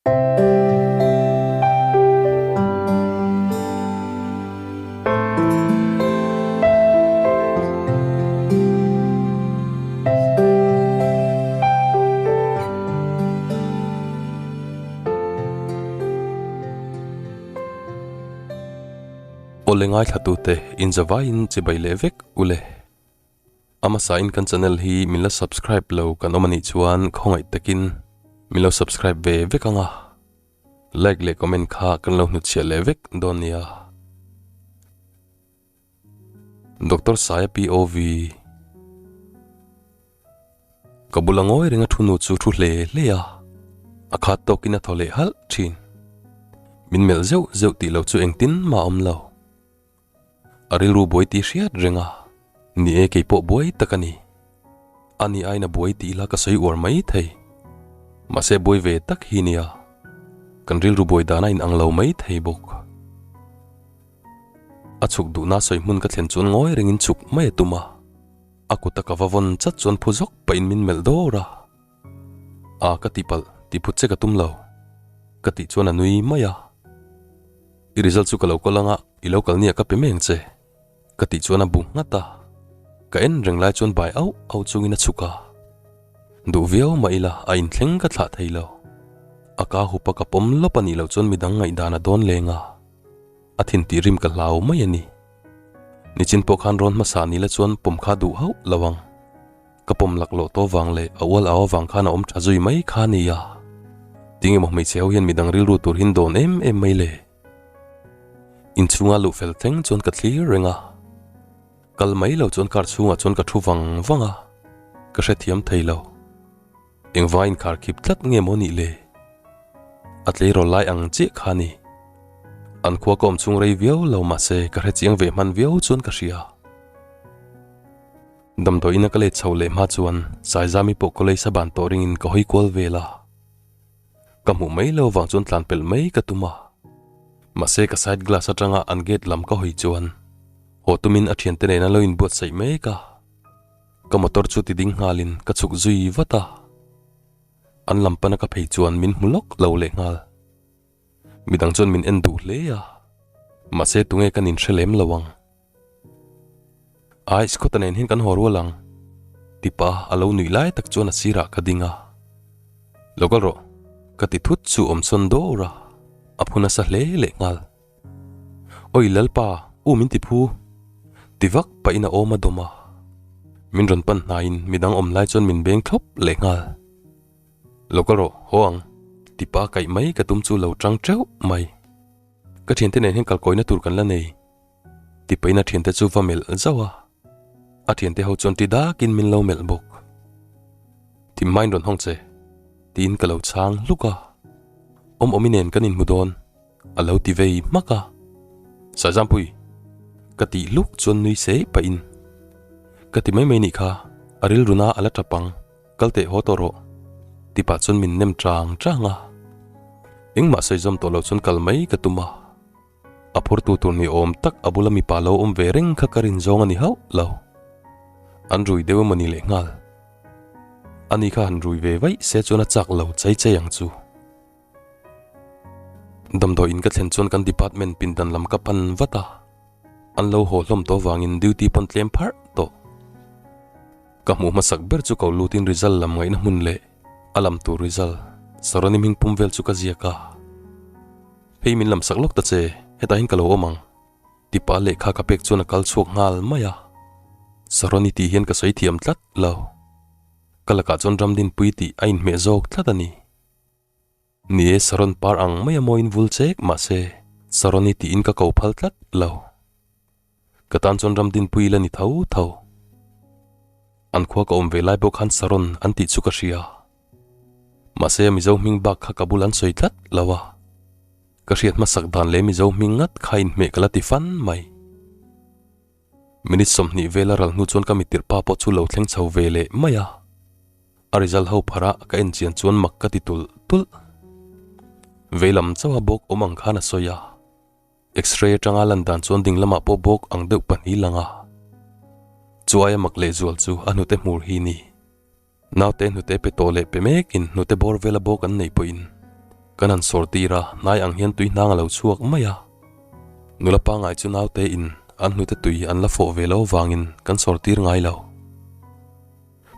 Awle ngaithlatute inzavaiin chibai leh vek ule. A hmasa in kan channel hi min la subscribe lo kan awm anih chuan khawngaih takin min lo subscribe ve vek ang a, like leh comment kha kan lo hnutchhiah leh vek dawn nia. Doctor Saia POV Ka bula ngawi renga thu nu chu thu hle hle a, a khat tawkin a thaw leh halh thin. Min melh zeuh zeuh tih lo chu engtin mah a awm lo. A rilru buai tih hriat reng a, ni e kei pawh buai tak a ni. Ani aiin a buai tih ila ka sawi uar mai thei. Mahse buai ve tak hi nia, kan rilru buai dan a inang lo mai thei bawk. A chhuk duhna sawi hmun ka thlen chuan ngawi rengin chhuk mai a tum a, a kuta ka va vawn chat chuan phu zawk pahin min melh dawr a. A ka tihpalh tih phut che ka tum lo, ka tih chuan a nui mai a. I result chu ka lo kawl anga i lo kal nia ka pe mai ang che, ka tih chuan a bu nghat a. Ka en reng lai chuan bai auh auh chungin a chhuk a. Duh viau mah ila a inthleng ka thlah thei lo. A ka hup a ka pawm lawp a nih loh chuan midang ngaihdan a dawn leng a. A thin tih rim ka hlau mai a ni. Nichin pawh khan rawn hmasa ni la chuan pawm kha duh hauh lo ang. Ka pawm laklawh tawh vang leh a ual au avang khan a awm tha zui mai kha nia. Tinge maw hmeichhe ho hian midang rilru tur hin dawn em em mai le? Inchhunga luh fel thleng chuan ka thlir reng a. Kal mai lo chuan car chhungah chuan ka thu vang vang a, ka hrethiam thei lo. Engvai inkhar khip tlat nge maw nih le? A tleirawl lai ang chiah kha ni. An khua ka awm chhung rei viau lo mahse ka hrechiang ve hman viau chuan ka hria. Damdawiin a ka let chho leh hma chuan Saizami pawh college a ban tawh ringin ka hawi kual vel a. Ka hmuh mai lo vang chuan tlan pelh mai ka tum a. Mahse ka side glass atanga an gate lam ka hawi chuan haw tumin a thiante nen a lo inbuatsaih mek a. Ka motor chu ti ding nghalin ka chhuk zui vat a. An lam pana ka phei chuan min hmu lawk lo leh nghal. Midang chuan min en duh hle a. Mahse tunge kan inhre lem lo ang. Ai, Scott-a nen hian kan haw rual ang, ti pa a lo nuih lai tak chuan a sirah ka ding a. Lo kal rawh, ka ti thut chu awm sawn dawr a, a phu nasa hle leh nghal. Awi Lalpa, u min ti phu, ti vak pahin a awm a dawm a. Min rawn pan hnaiin midang awm lai chuan min beng thlawp leh nghal. Lo kal rawh, haw ang, ti pa kaih mai ka tum chu lo tang teuh mai. Ka thiante nen hian kalkawina tur kan la nei. Ti pahin a thiante chu va melh zauh a, a thiante ho chuan ti dakin min lo melh bawk. Tim hmain rawn hawng che, tiin ka lo chhang hluk a, awm awmi nen kan inhmu dawn, a lo ti vei hmak a. Saizampui, ka tih hluk chuan nui se pahin, Ka ti mai mai nih kha, a rilruna a la tap ang. Kal teh haw tawh rawh, ti pah chuan min nem chang chang a. Engmah sawi zawm tawh lo chuan kal mai ka tum a. A phurtu tur ni awm tak a bula mipa lo awm ve reng kha ka rin zawng a ni hauh lo. An rui deuh emaw ni leh nghal. Ani kha han rui ve vaih se chuan a chak lo chai chai ang chu. Damdawi in ka thlen chuan kan department pindan lam ka pan vat a. An lo haw hlawm tawh vangin duty pawn tlem pharh tawh. Ka hmuh hmasak ber chu ko lutin result lam ngaihna hmun leh a lam tur result Saroni hming pum vel chu ka ziak a. Hei min lam sak lawk ta che, hetah hian ka lo awm ang. Tipa lehkha ka pek chuan a kal chhuak nghal mai a. Saroni tih hian ka sawi thiam tlat lo. Ka lakah chuan Ramdinpui tih a inhmeh zawk tlat a ni. Ni e, Saron par ang mai a mawiin vul chek mahse Saroni tiin ka ko phal tlat lo. Ka tan chuan Ramdinpui la ni tho tho. An khua ka awm ve lai pawh khan Saron an tih chu ka hria. Mahse a Mizo hming bak kha ka bul an sawi tlat lo a. Ka hriat hmasak dan leh Mizo hming ngat kha inhmeh ka la ti fan mai. Minute 20 vela ral hnu chuan ka mittirh pa pawh chu lo thleng chho ve leh mai a. A result ho phar a ka en chian chuan mak ka ti tulh tulh. Veilam chauha bawk awm ang khan a sawi a. X-ray atanga lan dan chuan ding lamah pawh bawk ang deuh pahnih lang a. Chu aia mak lehzual chu a hnute hmur hi ni. Naute hnute pe tawh leh pe mekin hnute bawr vela bawk an nei pawhin. Kan han sawr tir a, hnai ang hian tui hnang a lo chhuak mai a. Nula pangngai chu naute in an hnute tui an la fawh ve lo vangin kan sawr tir ngai lo.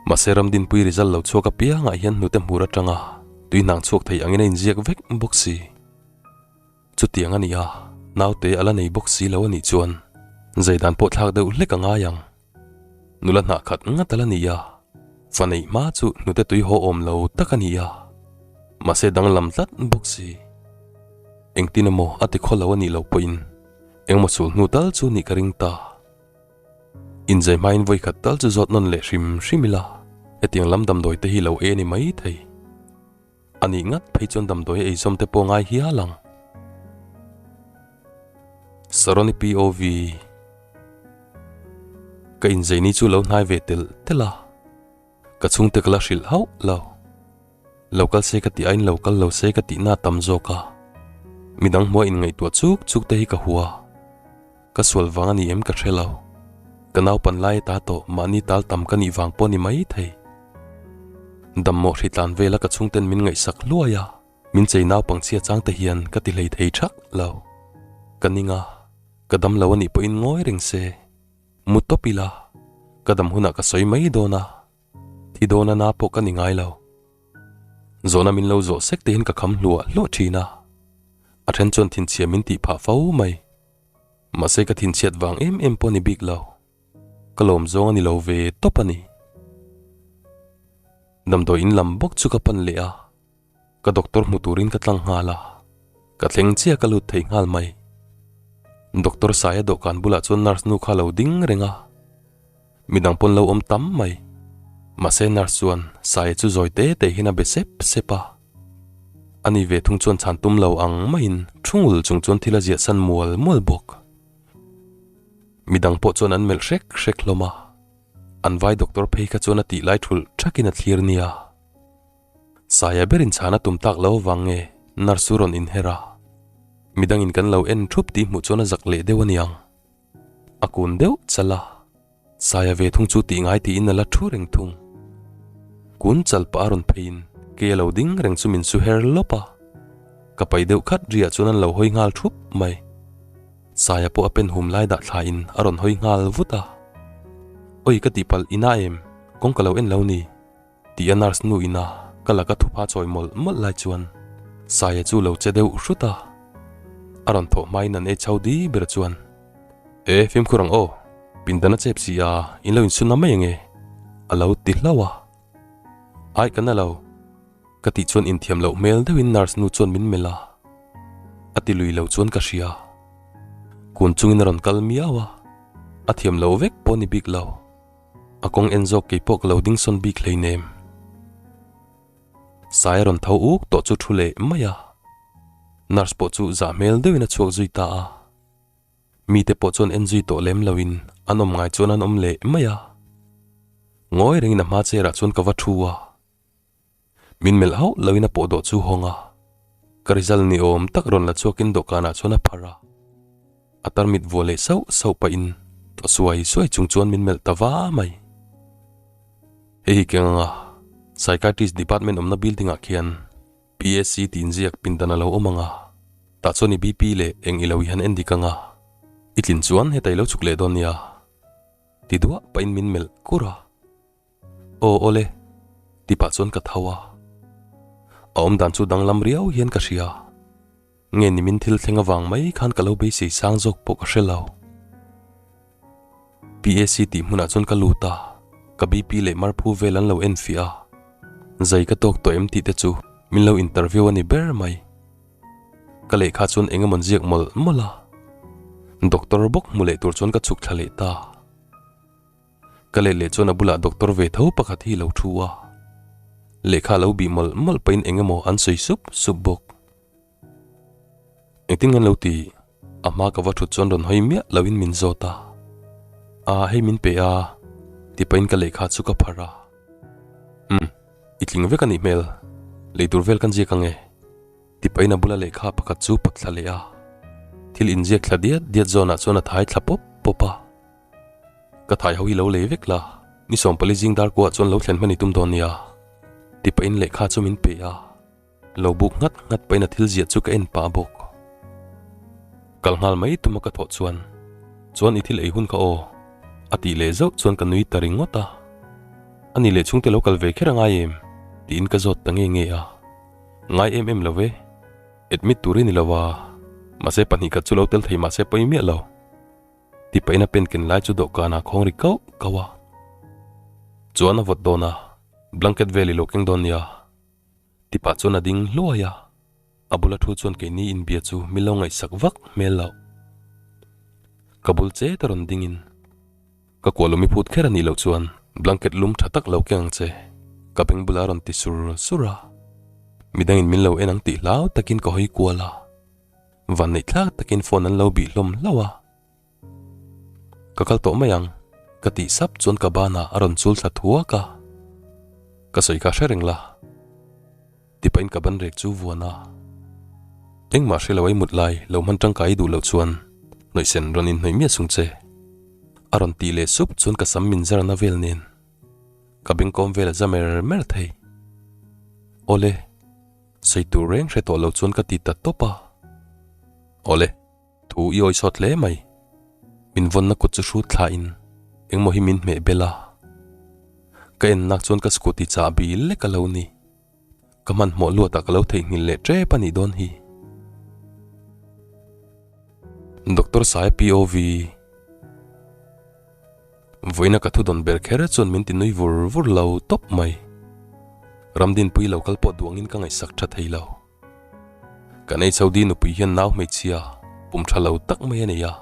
Mahse Ramdinpui result lo chhuak apiangah hian hnute hmur atanga tui hnang chhuak thei angin a inziak vek bawk si. Chutiang a ni a, naute a la nei bawk si lo a nih chuan zai dan pawh thlak deuh hlek a ngai ang. Nula hnah khat ngat a la ni a, fa neih hma chu hnute tui haw awm lo tak a ni a, mahse danglam tlat bawk si. Engtin emaw a ti khaw lo a nih loh pawhin engmaw sul hnu tal chu nih ka ring ta. Inzai hmain vawi khat tal chu zawt nawn leh hrim hrim ila, hetiang lam damdawi te hi lo e ni mai thei. A nih ngat phei chuan damdawi a eizawm te pawh ngai hial ang. Saroni POV Ka inzeini chu lo hnai ve telh telh a, ka chhungte ka la hrilh hauh lo. Lo kal se ka tih aiin lo kal lo se ka tihna a tam zawk a, midang hmua inngaihtuah chuk chuk te hi ka hua. Ka sual vang a ni em ka hre lo. Ka naupan lai ata tawh mahni tal tam ka nih vang pawh ni mai thei. Dammawh hritlan vela ka chhungten min ngaihsak hluai a, min chei naupang chhia chang te hian ka ti hlei thei thak lo. Ka ning a, ka dam lo a nih pawhin ngawi reng se. Mu tawp ila, ka dam hunah ka sawi mai dawn a, thi dawn a na pawh ka ni ngai lo. Zawhna min lo zawh sek te hian ka kham hluah hluah thin a, a then chuan thinchhia min tih phah fo mai. Mahse ka thinchhiat vang em em pawh ni bik lo. Ka lawm zawng a ni lo ve tawp a ni. Damdawi in lam bawk chu ka pan leh a, ka doctor hmu turin ka tlang nghal a, ka thleng chiah ka lut thei nghal mai. Doctor Saia dawhkan bulah chuan nurse nu kha a lo ding reng a, midang pawn lo awm tam mai. Mahse nurse chuan Saia chu zawi te te hian a be sep sep a. Ani ve thung chuan chhan tum lo ang maiin thu ngul chung chuan thil a ziah san mual mual bawk. Midang pawh chuan an melh hrek hrek hlawm a, an vai doctor phei kha chuan a tih lai thulh thakin a thlir nia. Saia berin chhan a tum tak lo avang nge nurse chu rawn inher a, midangin kan lo en thup tih hmuh chuan a zak leh deuh aniang. A kun deuh chal a. Saia ve thung chu tih ngai tiin a la thu reng thung. Kun chal pah a rawn pheiin kei a lo ding reng chu min su her lawp a. Ka pai deuh khat riah chuan an lo hawi nghal thup mai. Saia pawh a pen hum lai dah thlain a rawn hawi nghal vut a. Oi ka tihpalh ina em, kawng ka lo en lo ni. Tih a nurse nu ina ka laka thupha chawi mawlh mawlh lai chuan Saia chu lo che deuh hrut a. A rawn thawh hmain an ei chho di ber chuan, E, fimkhur ang aw, pindan a chep si a, in lo insun a mai ange, a lo ti hlauh a. Aih ka na lo, ka tih chuan inthiam loh hmel deuhin nurse nu chuan min melh a. A ti lui lo chuan ka hria. Kun chungin a rawn kal miau a, a thiam lo vek pawh ni bik lo. A kawng en zawk kei pawh ka lo ding sawn bik hleinem. Sai a rawn tho uk tawh chu thu leh mai a. Nurse pawh chu zah hmel deuhin a chhuak zui ta a. Mite pawh chuan en zui tawh lem loin an awm ngai chuan an awm leh mai a. Ngawi rengin a hma chair ah chuan ka va thu a. Min melh hauh loin a pawh dawh chu hawng a, ka result ni awm tak rawn la chhuakin dawhkanah chuan a pharh a. A tarmit vuah leh sauh sauh pahin thaw suai suai chung chuan min melh ta va mai. Hei hi keng anga Psychiatrist department awmna building ah khian PAC tih inziak pindan a lo awm ang a, tah chuan i BP leh eng i lo i han en dik ang a, i tlin chuan heta i lo chhuk leh dawn nia ti duah pahin min melh kur a. Aw awle, ti pah chuan ka tho a. A awmdan chu danglam riau hian ka hria. Nge ni min thil thleng avang mai khan ka lo beisei sang zawk pawh ka hre lo. PAC tih hmunah chuan ka lut a, ka BP leh marphu vel an lo en fiah a. Zai ka tawk tawh em tih te chu min lo interview a ni ber mai. Ka lehkha chuan eng emawn ziak mawlh mawlh a. Doctor bawk hmu leh tur chuan ka chhuk thla leh ta. Ka let leh chuan a bulah doctor ve tho pakhat hi lo thu a, lehkha lo bih mawlh mawlh pahin eng emaw an sawi sup sup bawk. Engtin ngan lo ti? A hma ka va thut chuan rawn hawi miah loin min zawt a. Aa hei min pe a, ti pahin ka lehkha chu ka pharh a. Umm, i tling vek a nih hmel, lei tur vel kan ziak ang e. Ti pahin a bula lehkha pakhat chu pawt thla leh a, thil inziak thla diat diat zawnah chuan a thai thla pawp pawp a. Ka thai ho hi lo lei vek la, ni 14 zing dar kuah chuan lo thlen hman i tum dawn nia, ti pahin lehkha chu min pe a. Lo buk nghat nghat pahin a thil ziah chu ka en pah bawk. Kal nghal mai tuma ka thawh chuan, Chuan i thil ei hun kha aw, a tih leh zauh chuan ka nui ta ringawt a. A ni leh chhungte lo kal ve kher a ngai em? tiin ka zawt ta nge nge a. Ngai em em lo ve, admit tur i ni lo a, mahse pahnihkhat chu lo tel thei mahse pawi miah lo. Ti pahin a pen ken lai chu dawhkanah khawng ri kauh kauh a. Chuan a vawt dawn a, blanket vel i lo keng dawn nia. Ti pah chuan a ding hluai a, a bula thu chuan keini inbia chu min lo ngaihsak vak hmel loh. Ka bul chet a rawn dingin ka kuah lumi phut kher a nih loh chuan blanket lum tha tak lo keng ang che, ka beng bula rawn ti sur sur a. Midangin min lo en ang tih hlau takin ka hawi kual a. Vanneih thlak takin phone an lo bih hlawm hlauh a. Ka kal tawh mai ang, ka tih sap chuan ka banah a rawn chul thla thuak a. Ka sawi kha hre reng la. Tipahin ka ban rek chu vuan a. Engmah hre lo ai mut lai lo hman tangkai duh loh chuan hnawihsen rawn inhnawih miah sung che. A rawn tih leh sup chuan ka sam min zarna vel nen ka bengkawm vel a za mer mer thei. Awle. Sawi tur reng hre tawh lo chuan ka ti ta tawp a. Awle, thu i awi sawt hle mai. Min vawnna kut chu hrut thlain engmaw hi min hmeh bel a. Ka ennak chuan ka scooty chahbi lek a lo ni. Ka hmanhmawh luatah ka lo theihnghilh leh tep a nih dawn hi. Doctor Saia POV. Vawiina ka thudawn ber kher chuan min ti nui vur vur lo tawp mai. Ramdinpui lo kal pawh duangin ka ngaihsak tha thei lo. Kan HOD nupui hian nau hmeichhia pum tha lo tak mai a nei a.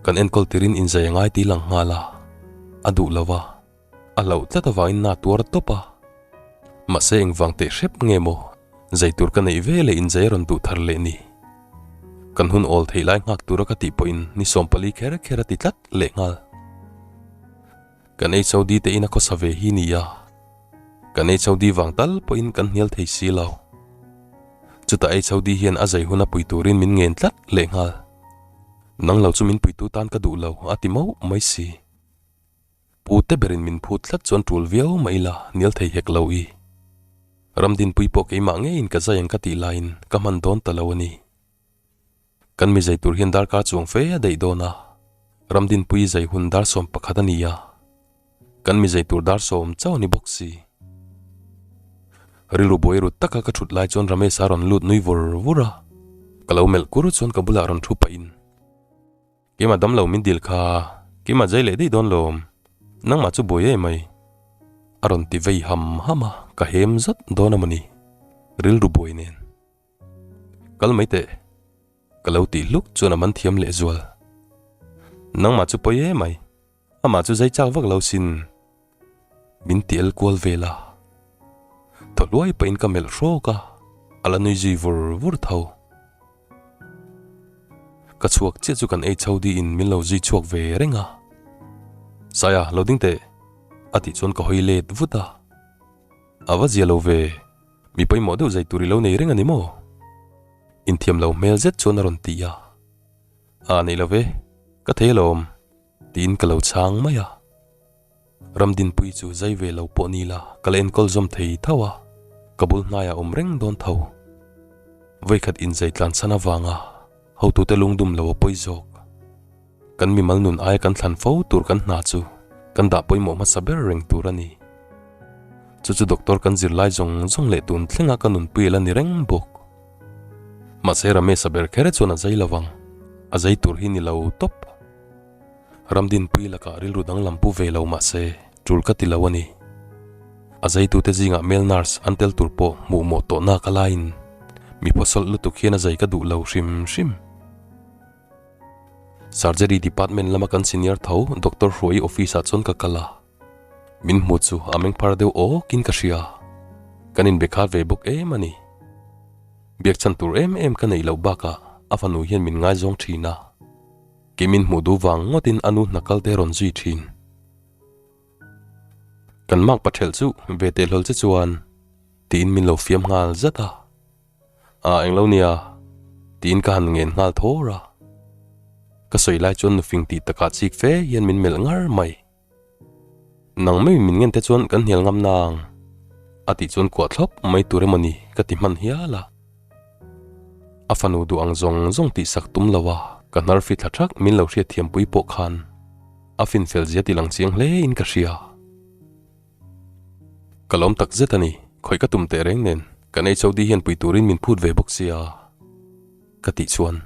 Kan enkawl tirin inzai a ngai ti lang nghal a, a duh lo va, a hlauh tlat avangin na tuar tawp a. Mahse engvang teh hrep nge maw zai tur ka neih ve leh inzai a rawn duh thar leh ni. Kan hun awl theih lai nghak tura ka tih pawhin ni 14 kher kher a ti tlat lehnghal. Kan HOD te ina khawsa ve hi nia. Kan HOD vang tal pawhin kan hnial thei si lo. Chutah HOD hian a zai hun a pui turin min ngen tlat lehnghal. Nang lo chu min puitu tan ka duh lo a ti mauh mai si. Pu te berin min phut tlat chuan tul viau mah ila hnial thei hek lo i. Ramdinpui pawh keimah ngeiin ka zai ang ka tih laiin ka hman dawn ta lo a ni. Kan mi zai tur hian darkar chuang fe a daih dawn a, Ramdinpui zai hun dar 11 a ni a, kan mi zai tur dar sawm chauh a ni bawk si. Rilru buai rut taka ka thut lai chuan Ramesh a rawn lut nui vur vur a, ka lo melh kur chuan ka bulah rawn thu pahin. Keimah dam lo min dil kha, keimah zai leh daih dawn lawm, nangmah chu buai em mai. A rawn ti vei ham ham a, ka hem zat dawn a mawni, rilru buai nen. Kal mai teh, ka lo tih hluk chuan a man thiam leh zual. Nangmah chu pawi em mai, amah chu zai chak vak lo sin. Min ti el kual vel a, thaw hluai pahin ka melh hrawk a, a la nui zui vur vur tho. Ka chhuak chiah chu kan ei chho diin min lo zui chhuak ve reng a. Saia, lo ding teh, a tih chuan ka hawi let vut a. A va zia lo ve, mi pawimawh deuh zai tur i lo nei reng a ni maw? Inthiam lo hmel zet chuan a rawn ti a. A nei lo ve, ka thei alawm, tiin ka lo chhang mai a. Ramdinpui chu zai ve lo pawh ni la, ka la enkawl zawm thei tho a, ka bul hnaiah awm reng dawn tho. Vawikhat inzai tlan chhan avanga hotute lungdum lo a pawi zawk. Kan mimal nun aia kan thlan fo tur kan hna chu kan dah pawimawh hmasa ber reng tur a ni. Chu chu doctor kan zirlai zawng zawng leh tun thlenga ka nunpui a la ni reng bawk. Mahse Ramesh-a ber kher chuan a zai lo vang, a zai tur hi ni lo tawp. Ramdinpui lakah rilru danglam pu ve lo mah se tul ka ti lo a ni. A zaitute zingah male nurse an tel tur pawh hmuh mawh tawh nak a laiin mi phawsawlh lutuk hian a zai ka duh lo hrim hrim. Surgery department lama kan senior tho Doctor Hruaii office ah chuan ka kal a, min hmu chu a meng phar deuh awkin ka hria. Kan inbe khat ve bawk em a ni. Biak chhan tur em em ka neih loh bakah a fanu hian min ngaizawng thin a. Kei min hmuh duh vang ngawtin a nu hna kal te rawn zui thin. Kan mak pathelh chu ve teh hlawl che chuan tiin min lo fiam nghal zat a. A englo nia tiin ka han ngen nghal thawr a. Ka sawi lai chuan nufing tih takah chik fe hian min melh ngar mai. Nang mai min ngen te chuan kan hnial ngam nang. A tih chuan kuah thlawp mai tur emaw ni ka ti hman hial a. A fanu duh ang zawng zawng tihsak tum lo a, ka hnar fi thla thak min lo hriatthiampui pawh khan a finfel zia ti lang chiang hle in ka hria. Ka lawm tak zet a ni, khawih ka tum teh reng nen kan HOD hian pui turin min phut ve bawk sia ka tih chuan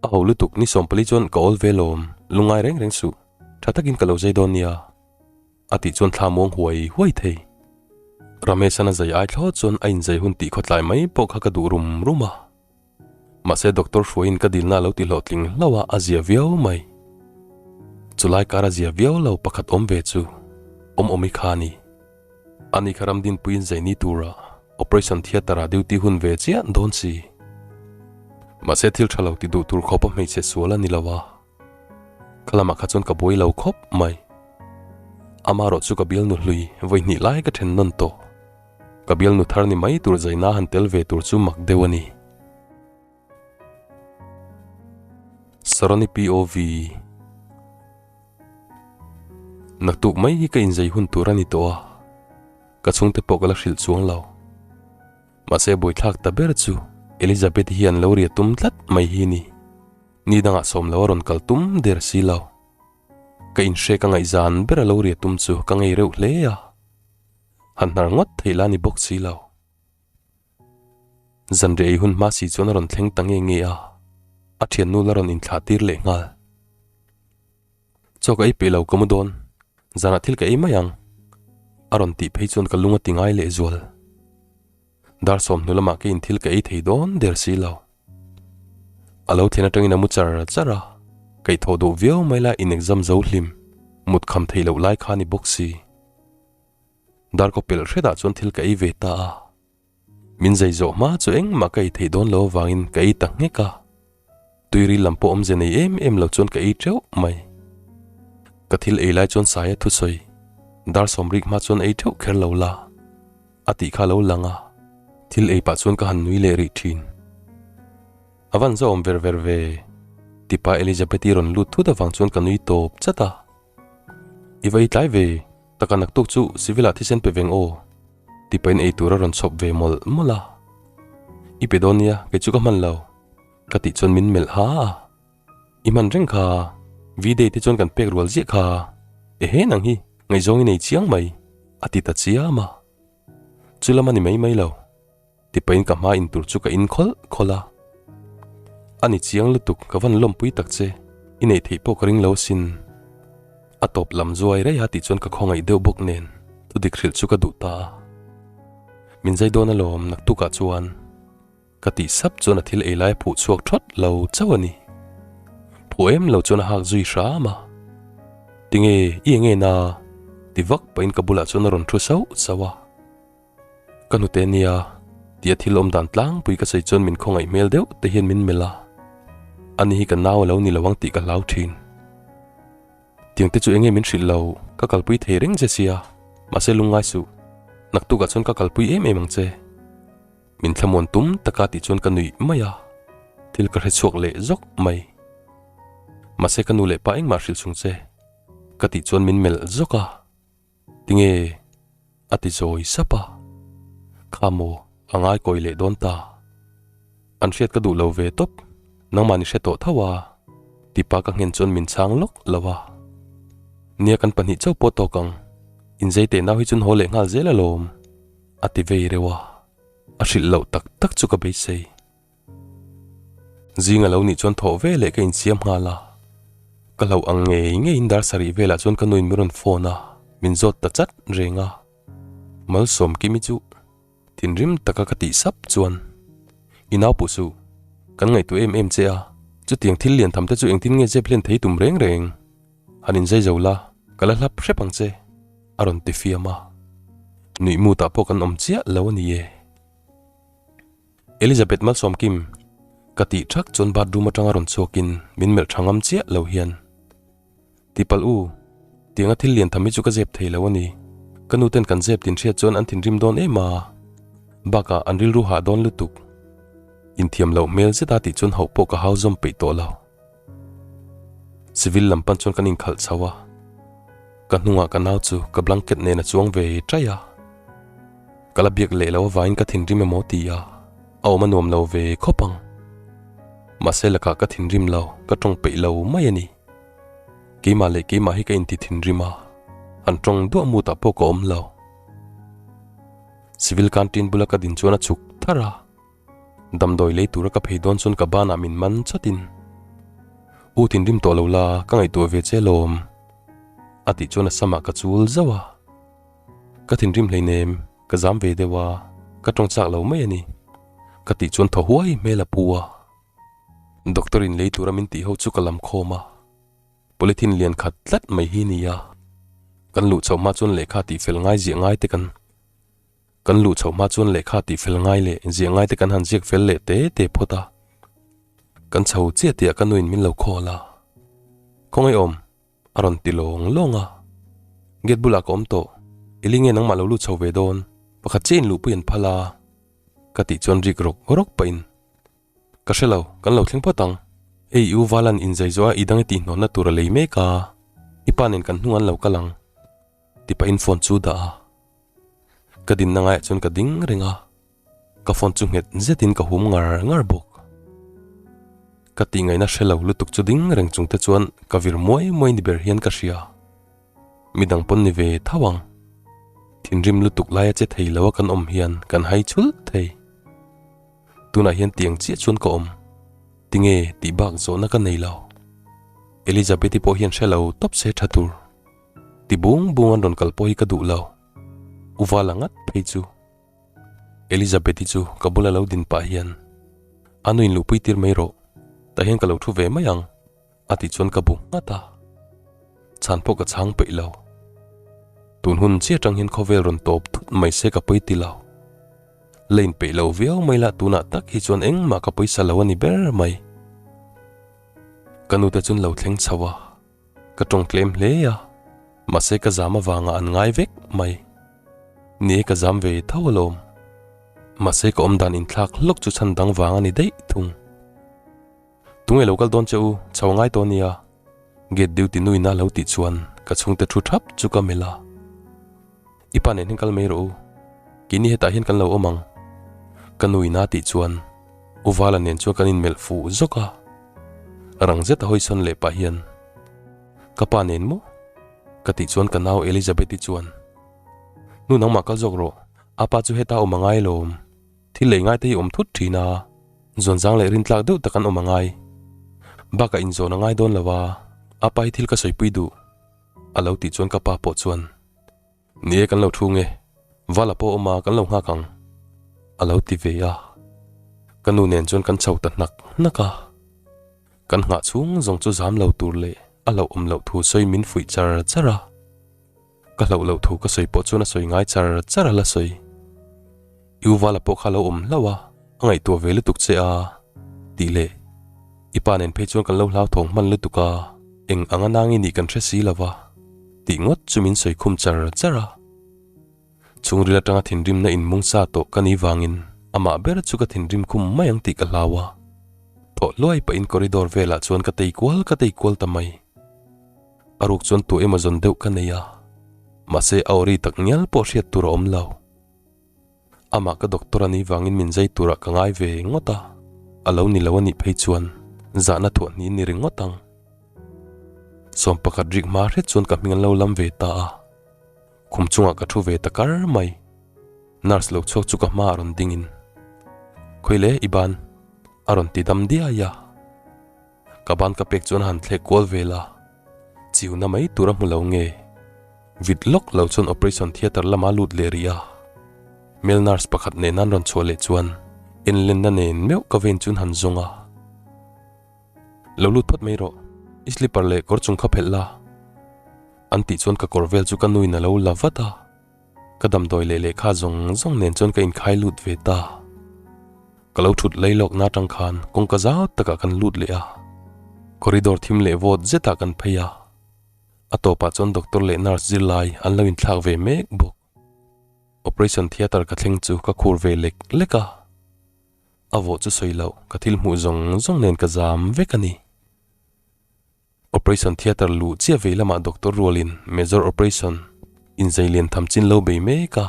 a ho lutuk ni 40 chuan ka awl ve lawm lungngai reng reng suh tha takin ka lo zai dawn nia. A tih chuan thla muang huai huai thei. Ramesh-an a zai ai thlawt chuan a inzai hun tih khawtlai mai pawh kha ka duh rum rum a. Mahse doctor hruaiin ka dilna a lo ti hlawhtling hlauh a, a zia viau mai. Chulai kar a zia viau lo pakhat awm ve chu awm awm i kha a ni. Ani kha ramdinpuiin zai ni tura operation theatre ah duty hun ve chiah dawn si. Mahse thil tha lo ti duh tur khawpa hmeichhe sual a ni lo a. Ka lamah kha chuan ka buai lo khawp mai. Amarawh chu ka bialnu hlui vawi hnih lai ka then nawn tawh. Ka bialnu thar ni mai tur zaina han tel ve tur chu mak deuh a ni. Saroni POV Naktuk mai hi ka inzei hun tur a ni tawh a, ka chhungte pawh ka la hrilh chuang lo. Mahse buaithlak ta ber chu Elizabeth hian lo ria tum tlat mai hi ni. Ni dangah sawm lo a rawn kal tum der si lo. Ka inhre ka ngaihzan ber a lo ria tum chu ka ngei reuh hle a. Han hnar ngawt theih la ni bawk si lo. Zanriah ei hun hma si chuan a rawn thleng ta nge nge a, a thiannu la rawn inthlah tir leh nghal. Chaw ka ei peih lo ka mu dawn, zanah thil ka ei mai ang, a rawn tih phei chuan ka lung a ti ngai leh zual. Dar 20 lamah keiin thil ka ei thei dawn der si lo. A lo thlen atangin a mu char char a, kaihthawh duh viau mai la in exam zo hlim, mut kham theih loh lai kha a ni bawk si. Dar kaw pelh hretah chuan thil ka ei ve ta a, min zai zawh hma chu engmah ka ei theih dawn lo avangin ka ei ta nghek a. Tuiril lam pawh awmze nei em em lo chuan ka ei teuh mai. Ka thil ei lai chuan Saia thusawi, Dar sawmrik hma chuan ei teuh kher lo la. A tih kha lo lang a, thil ei pah chuan ka han nui leh rih thin. A van zawm ver ver ve, tipa Elizabeth-i rawn lut thut avang chuan ka nui tawp chat a. I va ei tlai ve, taka naktuk chu civil ah thisen pe veng aw, tipain ei tur a rawn chhawp ve mawlh mawlh a. I pe dawn nia, kei chu ka hman lo, ka tih chuan min melh ha a. I hman reng kha, V-day te chuan kan pek rual ziah kha, ehe nang hi ngaihzawng i nei chiang mai, a ti ta chiam a. Chu lam a ni mai mai lo, tipain ka hma in tur chu ka in khawlh khawlh a. A ni chiang lutuk ka van lawmpui tak che, i neih theih pawh ka ring lo asin. A tawp lam zuai rei a tih chuan ka khawngaih deuh bawk nen thudik hrilh chu ka duh ta a. Min zai dawn alawm naktukah chuan. Ka tih sap chuan a thil ei lai a phuh chhuak thawt lo chauh a ni. Phuh em lo chuan a hak zui hram a. Tinge i enge na? Ti vak pahin ka bulah chuan a rawn thu sauh sauh a. Ka hnute nia tih a thil awm dan tlangpui ka sawi chuan min khawngaih hmel deuh te hian min melh a. Ani hi ka nau a lo ni lo ang tih ka hlau thin. Tiang te chu enge min hrilh lo, ka kalpui thei reng che sia. Mahse lungngai suh, naktukah chuan ka kalpui em em ang che. Min thlamuan tum taka tih chuan ka nuih mai a, thil ka hre chhuak leh zawk mai. Mahse ka nu leh pa engmah hrilh chung che ka tih chuan min melh zawk a, tinge a ti zawi sap a, kha maw a ngai kawi leh dawn ta. An hriat ka duh lo ve tawp, nangmah ni hre tawh tho a, tipa ka nghen chuan min chhang lawk lo a. Nia kan pahnih chauh pawh tawk ang, inzei teh nau hi chuan haw leh nghal zel alawm. A ti vei reuh a, a hrilh loh tak tak chu ka beisei. Zing a lo nih chuan thawh ve leh ka insiam nghal a, ka hlauh ang ngei ngeiin dar sarih velah chuan ka nuin min rawn phone a, min zawt ta chat reng a. Malsawmkimi chu thinrim taka ka tih sap chuan, I nau puh suh, kan ngaihtuah em em che a, chutiang thil lian tham te chu engtin nge zep hlen thei tum reng reng? Han inzai zo la, ka la hlap hrep ang che, a rawn ti fiam a. Nuih mutah pawh kan awm chiah lo a ni e. Elizabeth Malsawmkim, ka tih thak chuan bathroom atanga rawn chhuakin min melh tha ngam chiah lo hian. Tipalh u, tianga thil lian tham hi chu ka zep thei lo a ni. Ka nu ten kan zep tin hriat chuan an thinrim dawn em a, bakah an rilru hah dawn lutuk. Inthiam loh hmel zeta tih chuan hauh pawh ka hau zawm peih tawh lo. Civil lam pan chuan kan inkhalh chho a, ka hnungah ka nau chu ka blanket nen a chuang ve taih a. Ka la biak leh lo avangin ka thinrim emaw ti a, a awm a nuam lo ve khawp ang. Mahse lakah ka thinrim lo, ka tawng peih lo mai a ni. Keimah leh keimah hi ka inti thinrim a, han tawng duah mutah pawh ka awm lo. Civil canteen bula ka din chuan a chhuk thar a. Damdawi lei tura ka phei dawn chuan ka banah min man chatin, U thinrim tawh lo la, ka ngaihtuah ve che lawm, a tih chuan a samah ka chul zauh a. Ka thinrim hleinem, ka zam ve deuh a, ka tawng chak lo mai a ni, ka tih chuan thaw huai hmel a pu a. Doctor in lei tura min tih ho chu ka lam khawm a, polythene lian khat tlat mai hi nia. Kan luh chhoh hma chuan lehkha tih fel ngai ziah ngai te kan. Kan luh chhoh hma chuan lehkha tih fel ngai leh ziah ngai te kan han ziak fel leh te te phawt a. Kan chho chiah tihah ka nuin min lo call a. Khawngaih awm, a rawn ti lawng lawng a. Gate bulah ka awm tawh, i li nge nangmah lo lut chho ve dawn, pakhat chiah in luhpui an phal a, ka tih chuan rik rawk rawk pahin, Ka hre lo, kan lo thleng phawt ang. Ei i u Valan inzai zawh a i dang i tihhnawnna tur a lei mek a, i pa nen kan hnung an lo kal ang, ti pahin phone chu dah a. Ka dinna ngaiah chuan ka ding reng a, ka phone chu nghet zetin ka hum ngar ngar bawk. Ka tihngaihna hre lo lutuk chu ding reng chung te chuan ka vir muai muai ni ber hian ka hria. Midang pawn ni ve tho ang. Thinrim lutuk laia che thei lo a kan awm hian kan hai chhulh thei. Tunah hian tiang chiah chuan ka awm. Tinge tih bak zawhna ka nei lo. Elizabeth-i pawh hian hre lo tawp se tha tur. Ti bung bung an rawn kal pawh hi ka duh lo. U Vala ngat phei chu. Elizabeth-i chu ka bula lo din pah hian, A nu inluhpui tir mai rawh, tah hian ka lo thu ve mai ang, a tih chuan ka bu nghat a. Chhan pawh ka chhang peih lo. Tun hun chiah atang hian khawvel rawn tawp thut mai se ka pawi ti lo. La inpeih lo viau mai lah tunah tak hi chuan engmah ka pawisa lo a ni ber mai. Ka nute chuan lo thleng chho a. Ka tawng tlem hle a, mahse ka zam avanga an ngai vek mai. Ni e ka zam ve tho alawm. Mahse ka awmdan inthlak hlawk chu chhan dang vang a ni daih thung. Tunge lo kal dawn che u, chho a ngai tawh ania. Gate duty nuina lo tih chuan ka chhungte thu thap chu ka melh a. I pa nen hian kal mai rawh u, keini hetah hian kan lo awm ang. Ka nu ina tih chuan U Vala nen chuan kan inmelh fuh zawk a. Rang zet a hawisawn leh pah hian, Ka pa nen maw? Ka tih chuan ka nau Elizabeth-i chuan, Nu nangmah kal zawk rawh, a pa chu heta awm a ngai alawm. Thil lei ngai te hi awm thut thin a, zawnzang leh rintlak deuh tak an awm a ngai. Bakah inzawn a ngai dawn lo a, a pa hi thil ka sawipui duh. A lo tih chuan ka pa pawh chuan, Ni e kan lo thu nge, Vala pawh awm a kan lo nghak ang a lo ti ve a. Ka nu nen chuan kan chho ta hnak hnak a. Kan nghah chhung zawng chu zam lo tur leh a hlauh awm loh thu sawi min fuih char char a. Ka hlauh loh thu ka sawi pawh chuan a sawi ngai char char a la sawi. I u Vala pawh kha lo awm hlauh a, a ngaihtuah ve lutuk che a tih leh i pa nen phei chuan kan lo hlauthawng hman lutuk a, eng anga nang i nih kan hre si lo va tih ngawt chu min sawi khum char char a. Chhungril atanga thinrimna inmung sa tawh ka nih vangin amah ber chu ka thinrim khum mai ang tih ka hlau a. Thawh hluai pahin corridor velah chuan ka tei kual ka tei kual ta mai. A ruk chuan tu emaw zawn deuh ka nei a, mahse a awri tak ngial pawh hriat tur a awm lo. Amah ka doctor a nih vangin min zai turah ka ngai ve ngawt a, a lo ni lo a nih phei chuan zahna thuah hnih ni ringawt ang. 11 rik hma hret chuan ka hming an lo lam ve ta a, khum chungah ka thu ve ta kar mai. Nurse lo chhuak chu ka hmaah rawn dingin, Khawile i ban a rawn ti dam diai a. Ka ban ka pek chuan a han thlek kual vel a, chiuna mai tur a hmu lo nge? Vit lawk lo chuan operation theatre lama lut leh rih a, male nurse pakhat nen an rawn chhuah leh chuan enlenna nen meuh ka vein chuan han zawng a. Lo lut phawt mai rawh, i slipper leh kawr chung kha phelh la. An tih chuan ka kawr vel chu ka nuin a lo la vat a. Ka damdawi leh lehkha zawng zawng nen chuan ka inkhai lut ve ta. Ka lo thut lei lawkna atang khan kawngka zau takah kan lut leh a, corridor thim leh vawt zetah kan phei a. A tawpah chuan doctor leh nurse zirlai an lo inthlak ve mek bawk. Operation theatre ka thleng chu ka khur ve lek lek a. A vawh chu sawi loh ka thil hmuh zawng zawng nen ka zam vek a ni. Operation theatre luh chiah vei lamah doctor rualin major operation inzei lian tham chin lo bei mek a.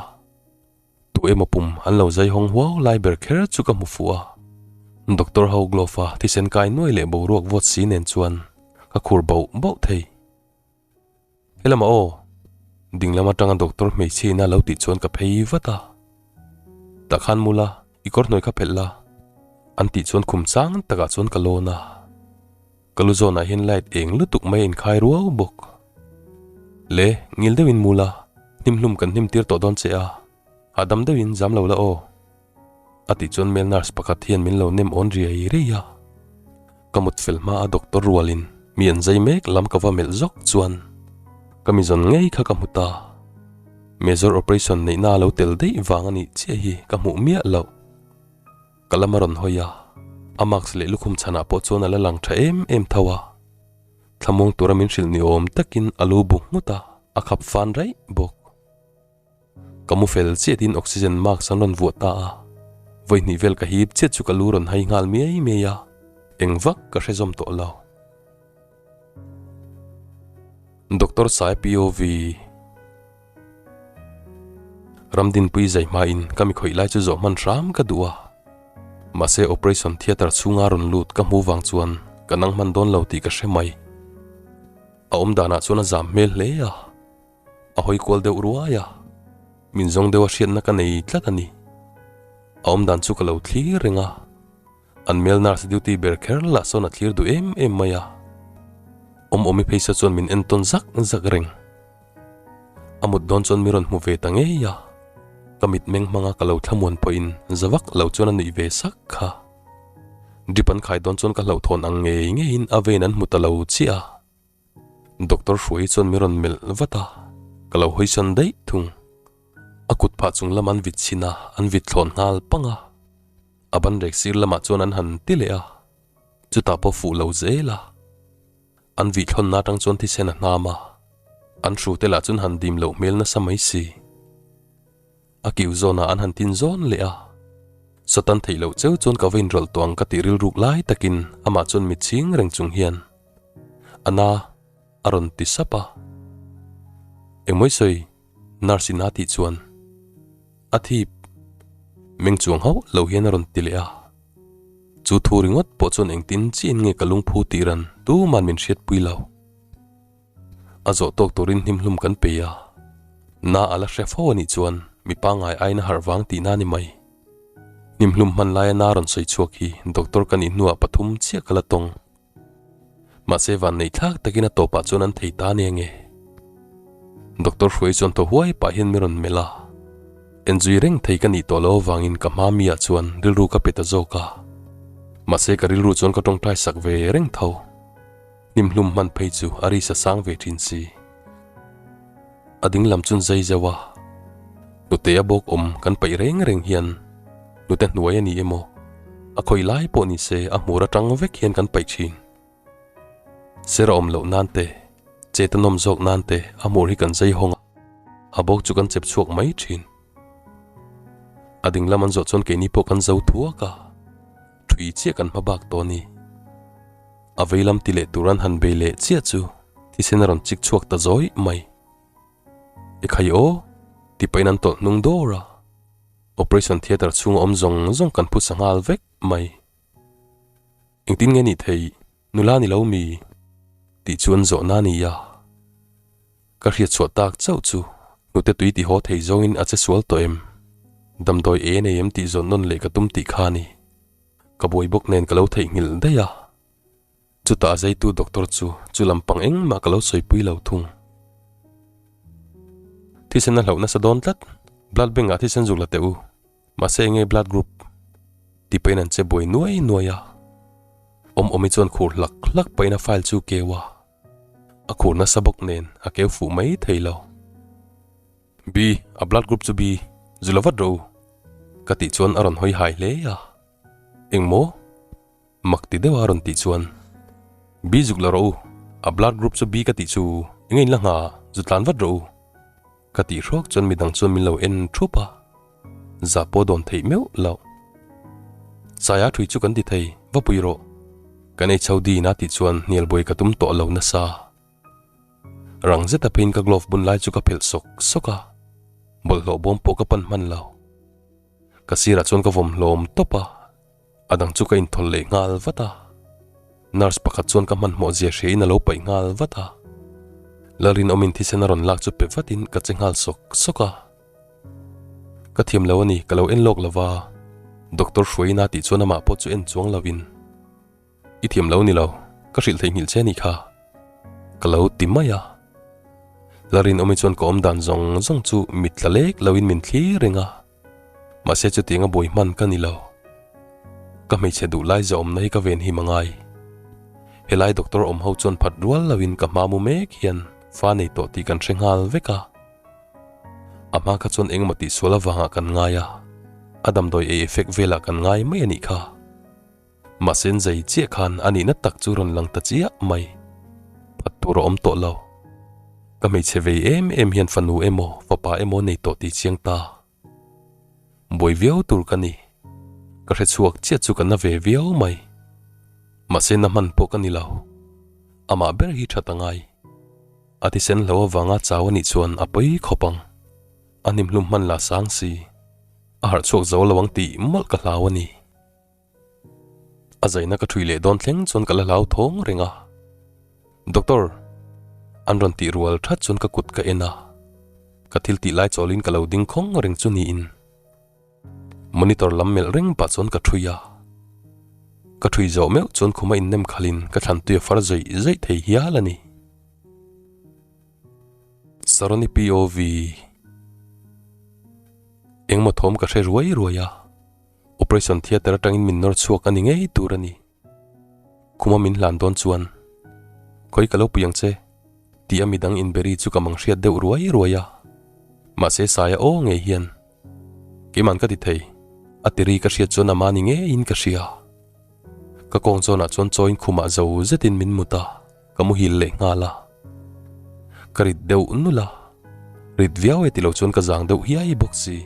Tu emaw pum an lo zai hawng huau lai ber kher chu ka hmu fuh a. Doctor ho glove a thisen kai nuai leh boruak vawt si nen chuan ka khur bauh bauh thei. Helamah aw, ding lam atanga doctor hmeichhia ina lo tih chuan ka phei vat a. Tah khan mu la, i kawr hnuai kha phelh la, an tih chuan khum chang takah chuan ka lawn a. Ka lu zawnah hian light eng lutuk mai a inkhai ruau bawk. Le, ngil deuhin mu la, hnimhlum kan hnim tir tawh dawn che a, hahdam deuhin zam lo la aw. A tih chuan male nurse pakhat hian min lo nem awn riai riai a. Ka mut fel hma a doctor rualin mi an zai mek lam ka va melh zawk chuan ka mi zawn ngei kha ka hmu ta. Major operation neihna a lo tel daih vang a nih chiah hi ka hmuh miah loh. Ka lam a rawn hawi a, a mask leh lukhum chhanah pawh chuan a la lang tha em em tho a. Thlamuang tura min hrilh ni awm takin a lu bu nghut a, a khap fan raih bawk. Ka mu fel chiah tiin oxygen mask an rawn vuah ta a, vawi hnih vel ka hip chiah chu ka lu rawn hai nghal miai miai a, eng vak ka hre zawm tawh lo. Doctor Sai POV Ramdinpui zai hmain ka mi khawih lai chu zawh hman hram ka duh a, mahse operation theatre chhunga rawn lut ka hmu vang chuan ka nang hman dawn lo tih ka hre mai. A awm danah chuan a zam hmel hle a. A hawi kual deuh ruai a, min zawng deuh a hriatna ka nei tlat a ni. A awm dan chu ka lo thlir reng a, an male nurse duty ber kher lah sawn a thlir duh em em mai a. Awm awmi phei sa chuan min entawn zak zak reng. A mut dawn chuan mi rawn hmu ve ta ngei a, ka mitmeng hmanga ka lo thlamuan pawhin za vak lo chuan a nuih ve sak kha. Drip an khai dawn chuan ka hlauhthawn ang ngei ngeiin a vein an hmu ta lo chiah a. Doctor Hruai chuan min rawn melh vat a, ka lo hawisan daih thung. A kut phah chung lam an vit chhin a, an vit thlawn nghal pang a. A ban rek sir lamah chuan an han ti leh a, chutah pawh fuh lo zel a. An vih thlawnna atang chuan thisen a hnam a, an hrute lah chuan han dim loh hmel nasa mai si. A kiu zawnah an han tin zawn leh a, Satan theih loh cheu chuan ka va inrawlh tawh ang ka tih rilruk lai takin amah chuan mit chhing reng chung hian A na a rawn ti sap a. Engmawi sawi nurse in a tih chuan a thip meng chuang hauh lo hian a rawn ti leh a. Chu thu ringawt pawh chuan engtin chiin nge ka lungphu tih ran tuman min hriatpui lo. A zawh tawk turin hnimhlum kan pe a, na a la hre fo a nih chuan mi pangngai aiin a harh vang tihna a ni mai. Hnimhlum hman laia na rawn sawi chhuak hi doctor ka nih hnuah pathum chiah ka la tawng. Mahse vanneih thlak takin a tawpah chuan an thei ta nia nge. Doctor Hruai chuan thaw huai pah hian mi rawn melh a, enzui reng thei ka nih tawh lo avangin ka hma mi ah chuan rilru ka pe ta zawk a, mahse ka rilru chuan ka tawngtai sak ve reng tho. Hnimhlum hman phei chu a ri sa sang ve thin si. A ding lam chun zai zeuh a, hnute a bawk awm kan paih reng reng hian hnute hnuai a ni emaw, a khawi lai pawh ni se a hmur atang vek hian kan paih thin. Ser a awm loh nan te, chet a nawm zawk nan te a hmur hi kan zai hawng a, a bawk chu kan chep chhuak mai thin. A ding lam an zawh chuan keini pawh kan zo thuak a, thui chiah kan hma bak tawh a ni. A vei lam ti leh tur an han bei leh chiah chu thisen a rawn chik chhuak ta zawih mai. I khai aw, ti pahin an tawlh hnung dawr a. Operation theatre chhunga awm zawng zawng kan phusa nghal vek mai. Engtin nge nih theih, nula ni lo mi? tih chu an zawhna a ni a. Ka hriat chhuah tak chauh chu hnute tui ti haw thei zawngin a che sual tawh em? Damdawi e nei em tih zawn nawn leh ka tum tih kha a ni. Ka buai bawk nen ka lo theihnghilh daih a, chutah a zeitu doctor chu chu lampang engmah ka lo sawipui lo thung. Thisen a hlauh nasa dawn tlat, blood bank ah thisen zuk la teh u, mahse enge blood group? Ti pahin an che buai nuai nuai a, awm awmi chuan khur hlak hlak pahin a file chu keu a, a khur nasa bawk nen a keu fuh mai thei lo. B, a blood group chu B, zu la vat rawh u, ka tih chuan a rawn hawi hai hle a. Engmaw? Mak ti deuha a rawn tih chuan, B zuk la rawh u, a blood group chu B ka tih chu enge in la ngha, zu tlan vat rawh u, ka tih hrawk chuan midang chuan min lo en thup a, zah pawh dawn theih meuh loh. Saia thui chu kan ti thei, va pui rawh, kan ei chho din a tih chuan hnial buai ka tum tawh lo nasa. Rang zeta pheiin ka glove bun lai chu ka phelh sawk sawk a, bawlhhlawh bawm pawh ka pan hman lo. Ka sirah chuan ka vawm hlawm tawp a, a dang chu ka inthawlh leh nghal vat a. Nurse pakhat chuan ka hmanhmawh zia hria in a lo paih nghal vat a. Lalrinawmin thisen a rawn lak chu pe vatin ka che nghal sawk sawk a. Ka thiam lo a ni, ka lo en lawk lo va, Doctor Hruaina tih chuan amah pawh chu en chuang lovin. I thiam lo ni lo, ka hrilh theihnghilh che a nih kha. Ka lo ti mai a. Larinawmi chuan ka awm dan zawng zawng chu mit tla lek loin min thlir reng a. Mahse chutiang a buai hman ka ni lo. Ka hmeichhe duh lai zawmna hi ka ven him a ngai. Helai doctor awm ho chuan phat rual loin ka hma mu mek hian fa nei tawh tih kan hre nghal vek a. A hma kha chuan engemaw tihsual avangah kan ngai a, a damdawi ei effect velah kan ngai mai a nih kha. Mahse an zai chiah khan a nihna tak chu rawn lang ta chiah mai. Phat tur a awm tawh lo. Ka hmeichhe vei em em hian fanu emaw fapa emaw nei tawh tih chiang ta. Buai viau tur ka ni. Ka hre chhuak chiah chu ka na ve viau mai. Mahse na hman pawh ka ni lo. Amah ber hi that a ngai. A thisen hlo avanga chau a nih chuan a pawi khawp ang. A hnimhlum hman la sang si. A harh chhuak zo lo ang tih mawlh ka hlau a ni. A zaina ka ṭhui leh dawn thleng chuan ka la hlau thawng reng a. Doctor! An rawn tih rual ṭhat chuan ka kut ka en a. Ka thil tih lai chawlin ka lo ding khawng reng chu niin. Monitor lam melh reng pah chuan ka ṭhui a. Ka ṭhui zawh meuh chuan khuma innem khalhin ka thlan tui a far zawih zawih thei hial a ni. Saroni POV. Engmaw thawm ka hre ruai ruai a. Operation theatre atangin min nawr chhuak a ni ngei tur a ni. Khuma min hlan dawn chuan, Khawi ka lo pui ang che, tih a midang inberi chu ka mang hriat deuh ruai ruai a. Mahse Saia aw ngei hian, Keiman ka ti thei, a tiri ka hriat chuan ama ni ngeiin ka hria. Ka kawng zawnah chuan chawiin khumah zo zetin min mut a, ka muhil leh nghal a. Ka rit deuh nulh a, rit viau e ti lo chuan ka zang deuh hiai bawk si.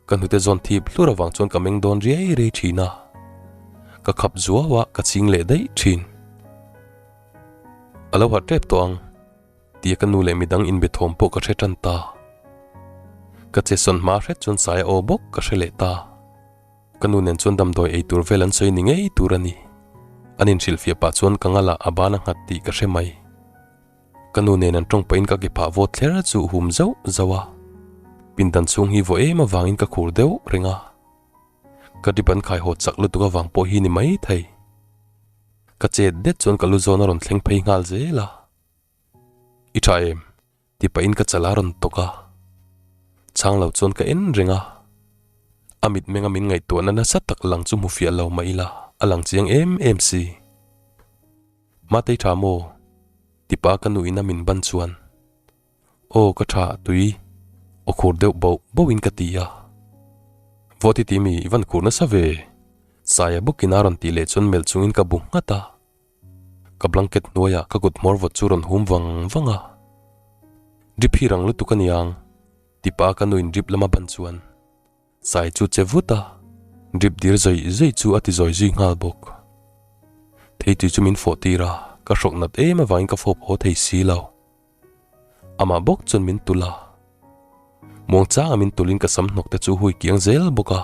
Ka hnute zawn thip hlur avang chuan ka meng dawn riai riai thin a, ka khap zuau a ka ching leh daih thin. A lo harh tep tawh ang tia ka nu leh midang inbe thawm pawh ka hre tan ta. Ka che sawn hma hret chuan sai a aw bawk ka hre leh ta. Ka nu nen chuan damdawi ei tur vel an sawi ni ngei tur a ni. An inhrilhfiah pah chuan ka ngalah a ban a nghat tih ka hre mai. Ka nu nen an tawng pahin ka ke phah vawt thler chu hum zauh zauh a, pindan chhung hi vaw em avangin ka khur deuh reng a. Ka drip an khai haw chak lutuk avang pawh hi ni mai thei. Ka chet det chuan ka lu zawn a rawn thleng phei nghal zel a. I tha em? ti pahin ka chal a rawn tawk a. Chhang lo chuan ka en reng a. A mitmenga min ngaihtuahna nasa tak lang chu hmu fiah lo mah ila a lang chiang em em si. Matei tha maw? Tipa ka nu in a min ban chuan Aw ka tha tui aw khur deuh boh boh in ka ti a. Vawt i ti mi i van khur nasa ve? Saia bawkin a rawn tih leh chuan melh chungin ka bu nghat a. Ka blanket hnuaiah ka kut hmawr vawt chu rawn hum vang vang a. Drip hi rang lutuk a niang tipa ka nu in drip lama ban chuan Sai chu che vut a, drip dir zawih zawih chu a ti zawi zui nghal bawk. Theitui chu min fawh tir a, ka hrawk nat em avangin ka fawp haw thei si lo. Amah bawk chuan min tulh a, muangchanga min tulhin ka sam hnawk te chu hui kiang zel bawk a.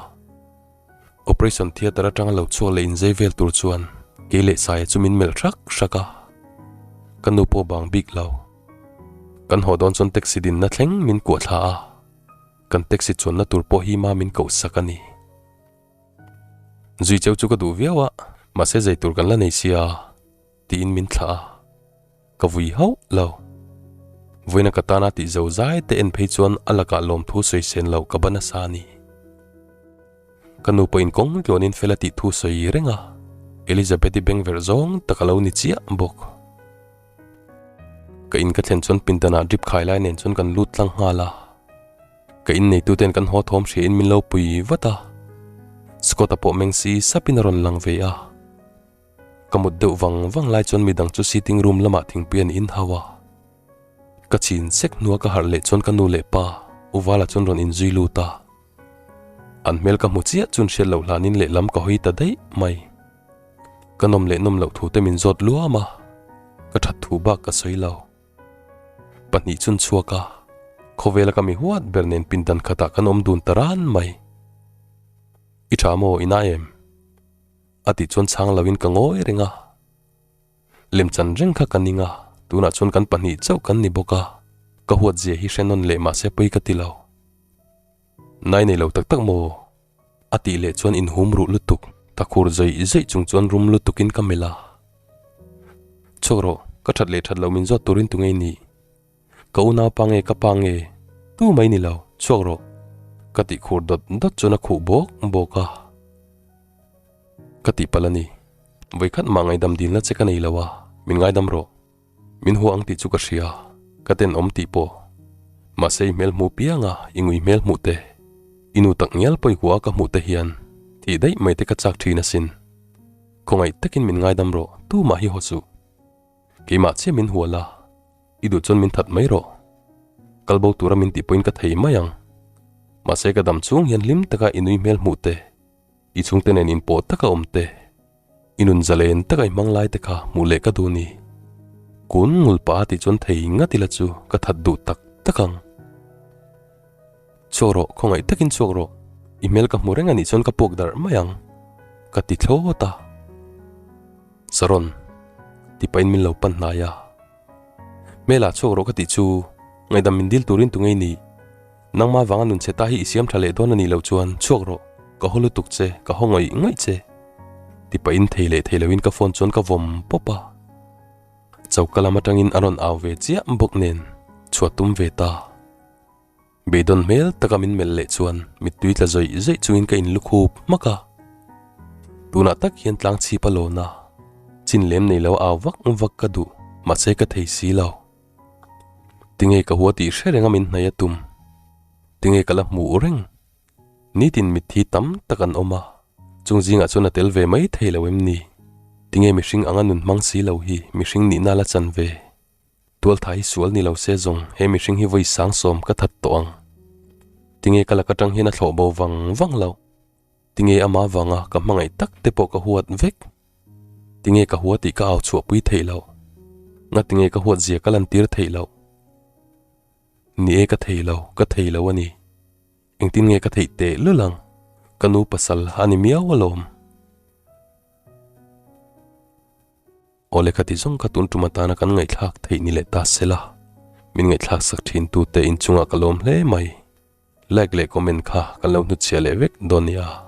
Operation theatre atanga lo chhuak leh inzei vel tur chuan kei leh Saia chu min melh hrak hrak a, ka nu pawh bang bik lo. Kan haw dawn chuan taxi dinna thleng min kuah thla a. Kan taxi chuanna tur pawh hi ma min koh sak a ni. Zui cheu chu ka duh viau a, mahse zai tur kan la nei sia, tiin min thlah a. Ka vui hauh lo. Vawiina ka tana tih zo zai te en phei chuan a lakah lawmthu sawi sen loh ka ban asa a ni. Ka nu pawhin kawng tluanin fel a tih thu sawi reng a, Elizabeth-i bengverh zawng tak a lo ni chiah bawk. Ka in ka thlen chuan pindanah drip khai lai nen chuan kan lut tlang nghal a. Ka in neituten kan haw thawm hria in min lo pui vat a. Scott-a pawh meng si sapin a rawn lang ve a. Ka mut deuh vang vang lai chuan midang chu sitting room lamah thingpui an in hau a. Ka chin sek hnua ka harh leh chuan ka nu leh pa Uvala chuan rawn inzui lut a. An hmel ka hmu chiah chuan hriat loh hlanin lehlam ka hawi ta daih mai. Ka nawm leh nawm loh thu te min zawt luam a, ka that thu bak ka sawi lo. Pahnih chun chhuak a, khawvela ka mi huat ber nen pindan khatah kan awm dun ta ran mai. I tha maw i na em? A tih chuan chhang loin ka ngawi reng a. Lemchan reng kha ka ning a, tunah chuan kan pahnih chauh kan ni bawk a, ka huat zia hi hre nawn leh mahse pawi ka ti lo. Nai nei lo tak tak maw? A tih leh chuan inhum ruh lutuk, thakhur zaih zaih chung chuan rum lutukin ka melh a. Chhuak rawh, ka that leh that loh min zawt turin tu ngei nih? Ka unau pa nge ka pa nge? Tu mai ni lo, chhuak rawh. Ka tih khur dawt dawt chuan a khuh bawk bawk a. Ka tih palh a ni. Vawikhat mah ngaidam dilna che ka nei lo a, min ngaidam rawh. Min hua ang tih chu ka hria, ka tenawm tih pawh. Mahse i hmel hmuh piang a, i ngui hmel hmuh te, i nu tak ngial pawi hua ka hmuh te hian thih daih mai te ka chak thin asin. Khawngaih takin min ngaidam rawh, tumah hi haw suh. Keimah chiah min hual a, i duh chuan min that mai rawh. Kal bo tura min tih pawhin ka thei mai ang. Mahse ka dam chung hian hlim taka i nui hmel hmuh te, i chhungte nen inpawh taka awm te, i nun zalen taka i hmang lai te kha hmuh leh ka duh ni. Kun ngul pah a tih chuan thei ngat ila chu ka that duh tak tak ang. Chhuak rawh, khawngaih takin chhuak rawh. I hmel ka hmu reng a nih chuan ka puak darh mai ang. Ka ti thlawt a. Saron, ti pahin min lo pan hnai a. Hmelah chhuak rawh ka tih chu, ngaihdam min dil turin tu ngei ni? Nangma vanga nun chhe ta hi i siam tha leh dawn a nih loh chuan chhuak rawh, ka haw lutuk che, ka haw ngaih ngaih che. Ti pahin thei leh thei loin ka phone chuan ka vawm pawp a. Choka lam atangin a rawn au ve chiah bawk nen chhuah tum ve ta. Beidawn hmel taka min melh leh chuan mittui tla zawih zawih chungin ka inlukhup hmak a. Tunah tak hian tlang chhip a lawn a, chin lem nei lo au vak vak ka duh, mahse ka thei si lo. Tinge ka hua tih hre reng a min hnaih a tum? Tinge ka la hmuh reng? Nitin mitthi tam tak an awm a, chung zingah chuan a tel ve mai thei lo em ni? Tinge mihring anga nun hmang si lo hi mihring nihna la chan ve? Tualtha hi sual ni lo se zawng he mihring hi vawi sangsawm ka that tawh ang. Tinge ka lak atang hian a thlawh bo vang vang loh? Tinge ama vanga ka hmangaih tak te pawh ka huat vek? Tinge ka hua tih ka au chhuahpui theih loh? Ngatinge ka huat zia ka lantir theih loh? Ni e ka thei lo, ka thei lo a ni. Engtin nge ka theih teh lul ang? Ka nu pasal a ni miau alawm. Aw lehkha ti zawng kha tun tum atana kan ngaihthlak theih ni leh ta sela, min ngaihthlak sak thin tute inchungah ka lawm hle mai. Like leh comment kha kan lo hnutchhiah leh vek dawn nia.